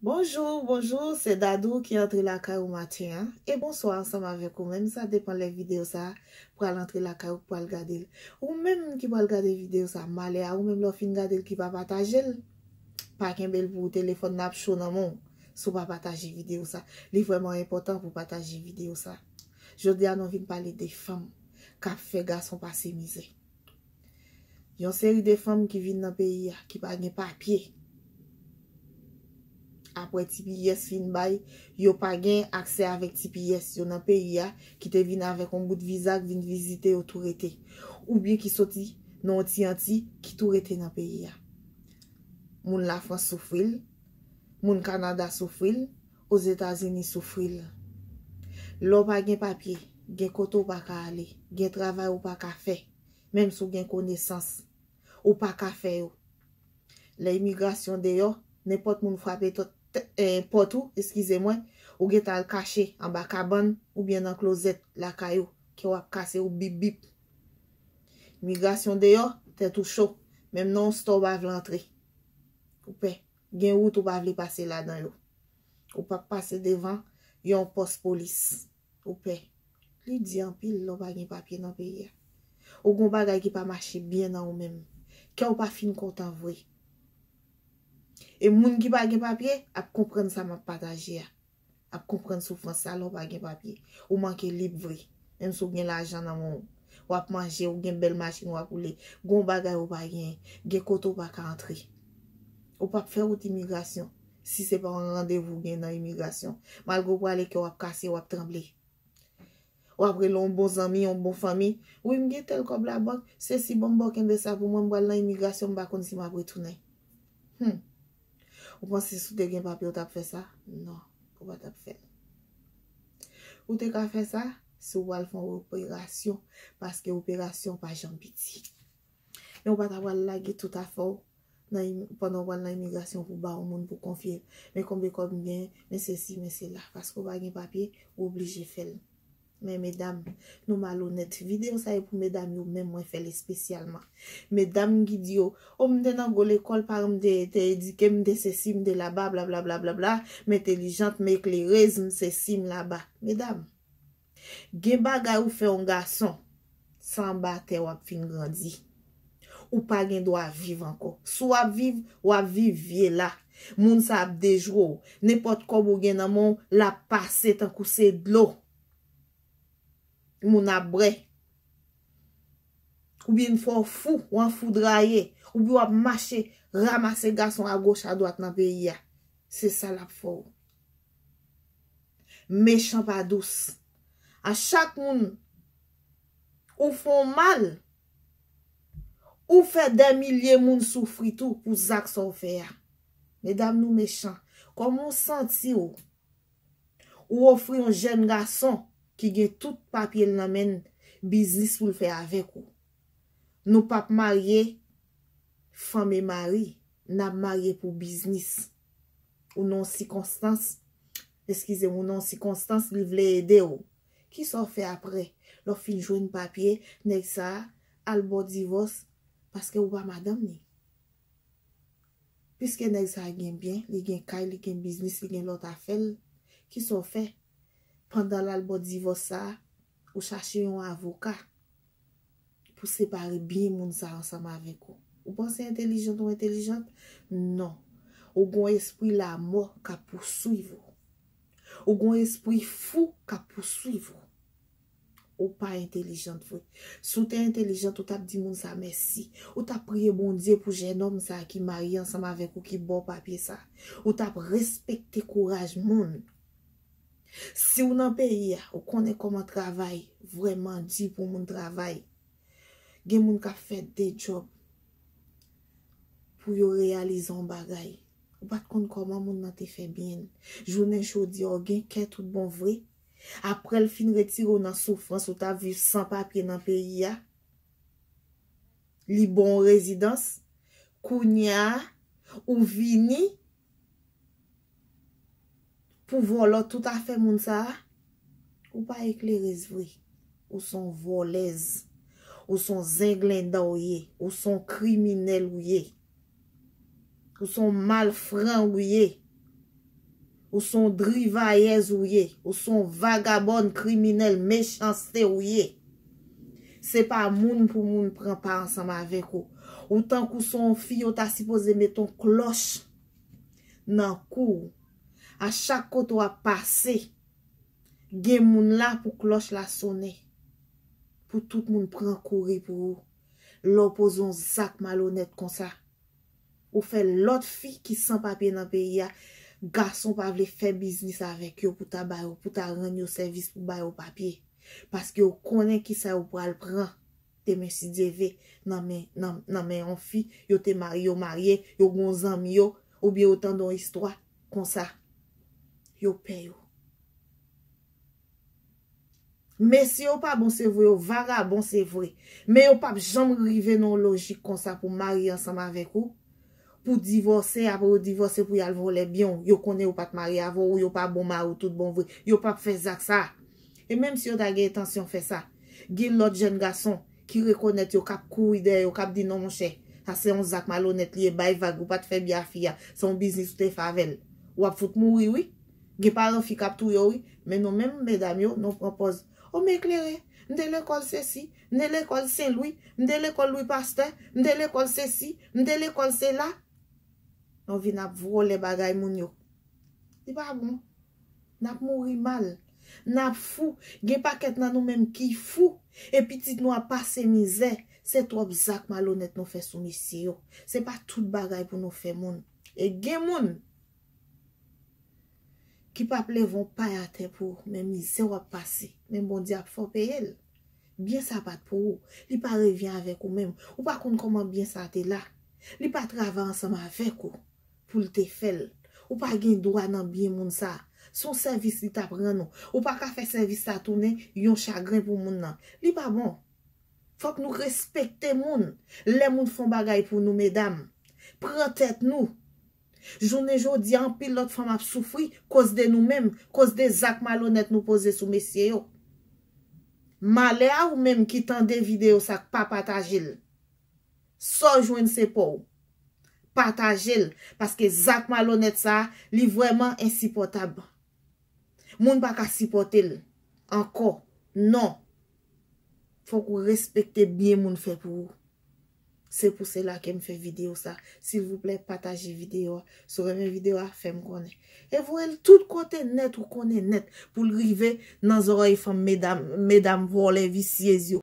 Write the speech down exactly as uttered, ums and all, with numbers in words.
Bonjou, bonjou, se Dadou ki antre lakay ou maten an. E bonswa ansanm avèk ou menm, sa depan lè videyo sa a pral antre lakay ou, pral gade l. Ou menm ki pral gade videyo sa a, malè a ou menm lè w fin gade l ki pa pataje l. Pa kenbe l pou ou, telefòn nan ap cho nan men w si w pa pataje videyo sa. Li vrèman enpòtan pou w pataje videyo sa. Jodi a nou vin pale de fanm k ap fè gason pase mizè. Yon seri de fanm ki vin nan peyi a, ki pa gen papye. Apre T P S fin bay, yo pa gen aksè avèk T P S. Yo nan peyi a, ki te vin avèk yon bout viza, k vin vizite yo tou rete. Oubyen ki soti nan yon ti anti, ki tou rete nan peyi a. Moun Lafrans soufri l, moun Kanada soufri l, Ozetazini soufri l. Lè w pa gen papye, gen kote w pa ka ale, gen travay ou pa ka fè, menm si w gen konesans, ou pa ka fè yo. Lè imigrasyon deyò, nenpòt moun frape tòt, eh, pòt ou, eskize mwen, ou gentan al kache anba kabann oubyen nan klozèt lakay ou, ke w ap kase ou bip bip. Imigrasyon deyò, tèt ou cho, menm nan yon store w pa vle antre. Ou pè. Gen wout ou pa vle pase ladan yo. Ou p ap pase devan yon pòs polis. Ou pè. Li di anpil lè w pa gen papye nan peyi a. Ou gon bagay ki pa mache byen nan ou menm. Kè w pa fin kontan vre. E moun ki pa gen papye ap konprann sa m ap pataje a. Ap konprann soufrans sa lè w pa gen papye. Ou manke lib vre. Menm si w gen lajan nan men w. W ap manje, ou gen bèl machin w ap woule. Gon bagay ou pa genyen. Gen kote w pa ka antre. Ou p ap fè wout imigrasyon. Si se pa yon randevou w gen nan imigrasyon. Malgre w prale kè w ap kase, w ap tranble. W ap rele yon bon zanmi, yon bon fanmi. Wi, m gen tèl kòb labank. Sesi, ban m ba w kenbe sa pou mwen, m pral nan imigrasyon, m pa konn si m ap retounen. Hmm. Ou panse si w te gen papye, w t ap fè sa? Non, ou pa t ap fè l. Ou te ka fè sa si w pral fè yon operasyon, paske operasyon pa janm piti. Men ou pa ta pral lage tout afè w nan im-, pandan w pral nan imigrasyon pou ba yon moun pou konfye l. Men konbyen kòb m gen, men sesi, men sela. Paske w pa gen papye, ou oblije fè l. Men medam, nou malonèt. Videyo sa e pou medam yo, men mwen fè l espesyalman. Medam ki di yo, o m te nan gwo lekòl, paran m te, te edike m, m te sesi, m te laba, blablabla, m entelijant, m eklerez, m sesi, m laba. Medam, gen bagay ou fè yon gason, se anba tè w ap fin grandi. Ou pa gen dwa viv ankò. Si w ap viv, w ap viv vye la. Moun sa ap dejwe w. Nenpòt kòb ou gen nan men w, l ap pase tankou se dlo. Moun ap bwè. Oubyen fè w fou, w anfoudraye. Oubyen w ap mache, ranmase gason agoch adwat nan peyi a. Se sa l ap fè w. Mechan pa dous. A chak moun ou fè w mal, ou fè dè milye moun soufri tou pou zak sa w fè a. Medam, nou mechan. Kòman w santi w? Ou ofri yon jèn gason ki gen tout papye l nan men l, biznis pou l fè avèk ou. Nou p ap marye fanm e mari, n ap marye pou biznis. Ou nan yon sikonstans, eskize m, ou nan yon sikonstans, li vle ede w. Kisa w fè apre? Lè w fin jwenn papye, nèg sa a al ba w divòs paske ou pa madanm li. Piske nèg sa a gen byen, li gen kay, li gen biznis, li gen lòt afè l, kisa w fè? Pandan l al ba w divòs sa a, ou chache yon avoka pou separe byen moun sa a ansanm avèk ou. Ou panse entelijant ou entelijant? Non. Ou gon espri lamò k ap pouswiv ou. Ou gon espri fou k ap pouswiv ou. Ou pa entelijant vre. Si w te entelijant, ou t ap di moun sa mèsi. Ou t ap priye Bondye pou jènòm sa a ki marye ansanm avèk ou, ki ba w papye sa a. Ou t ap respekte kouraj moun. Si w nan peyi a, ou konnen kòman travay vrèman di pou moun travay. Gen moun k ap fè de djòb pou yo reyalize yon bagay. Ou pa t konn kòman moun nan te fè byen. Jounen jodi a, w gen kè tout bon vre. Apre l fin retire w nan soufrans, ou t ap viv san papye nan peyi a. Li ba w rezidans. Kounye a, ou vini pou vòlò tout afè moun sa a. Ou pa eklerez vre. Ou se yon vòlèz. Ou se yon zenglenda w ye. Ou se yon kriminèl ou ye. Ou se yon malfran ou ye. Ou se yon drivayèz ou ye. Ou se yon vagabòn, kriminèl, mechanste ou ye. Se pa moun pou moun pran pa ansanm avèk ou. Ou tankou se yon fi yo ta sipoze met yon klòch nan kou w. A chak kote w ap pase, gen moun la pou klòch la sonnen. Pou tout moun pran kouri pou ou. Lè w poze yon zak malonèt konsa. Ou fè lòt fi ki san papye nan peyi a, gason pa vle fè biznis avèk yo pou ta ba yo, pou ta rann yo sèvis pou ba yo papye. Paske yo konnen kisa yo pral pran demen si Dye ve nan men, nan, nan men yon fi, yo te marye, yo marye, yo gon zanmi yo, oubyen yo tande yon istwa konsa. Yo pè yo. Mesye yo pa bon se vre, yo vagabon se vre. Men yo p ap janm rive nan yon lojik konsa pou marye ansanm avèk ou, pou divòse, apre yo divòse pou y al vòlè byen w. Yo konnen yo pa t marye avè w, yo pa bon mari w tout bon vre. Yo p ap fè zak sa. E menm si yo ta gen entansyon fè sa, gen lòt jèn gason ki rekonèt yo, k ap kouri dèyè yo, k ap di, "Non, monchè, sa se yon zak malonèt li ye, bay vag, ou pa t fè byen a fi a, se yon biznis ou te fè avè l." W ap fout mouri, wi. Gen paran fi k ap touye w, wi. Men nou menm, medam yo, nou pran pòz, "O, m eklere, m te lekòl sesi, m te lekòl Sen Lwi, m te lekòl Lwi Pastè, m te lekòl sesi, m te lekòl sela." Nou vin ap vòlè bagay moun yo. Li pa bon. N ap mouri mal. N ap fou. Gen pakèt nan nou menm ki fou. E pitit nou ap pase mizè. Se twòp zak malonèt nou fè sou mesye yo. Se pa tout bagay pou nou fè moun. E gen moun ki p ap leve yon pay atè pou ou, men mizè w ap pase. Men Bondye ap fè w peye l. Byen sa pa t pou ou. Li pa revyen avèk ou menm. Ou pa konn kòman byen sa te la. Li pa travay ansanm avèk ou pou l te fè l. Ou pa gen dwa nan byen moun sa. Se yon sèvis li t ap rann ou. Ou pa ka fè sèvis sa tounen yon chagren pou moun nan. Li pa bon. Fòk nou respekte moun. Lè moun fè yon bagay pou nou, medam, pran tèt nou. Jounen jodi a, anpil lòt fanm ap soufri koz de nou menm, koz de zak malonèt nou poze sou mesye yo. Malè a ou menm ki tande videyo sa, k pa pataje l. Sa w jwenn se pa w. Pataje l, paske zak malonèt sa a, li vrèman ensipòtab. Moun pa ka sipòte l ankò. Non. Fòk ou respekte byen moun fè pou ou. Se pou sela ke m fè videyo sa. Silvouplè, pataje videyo a. Si w renmen videyo a, fè m konnen. E voye l tout kote nèt ou konnen nèt pou l rive nan zòrèy fanm medam, medam vòlè visyez yo.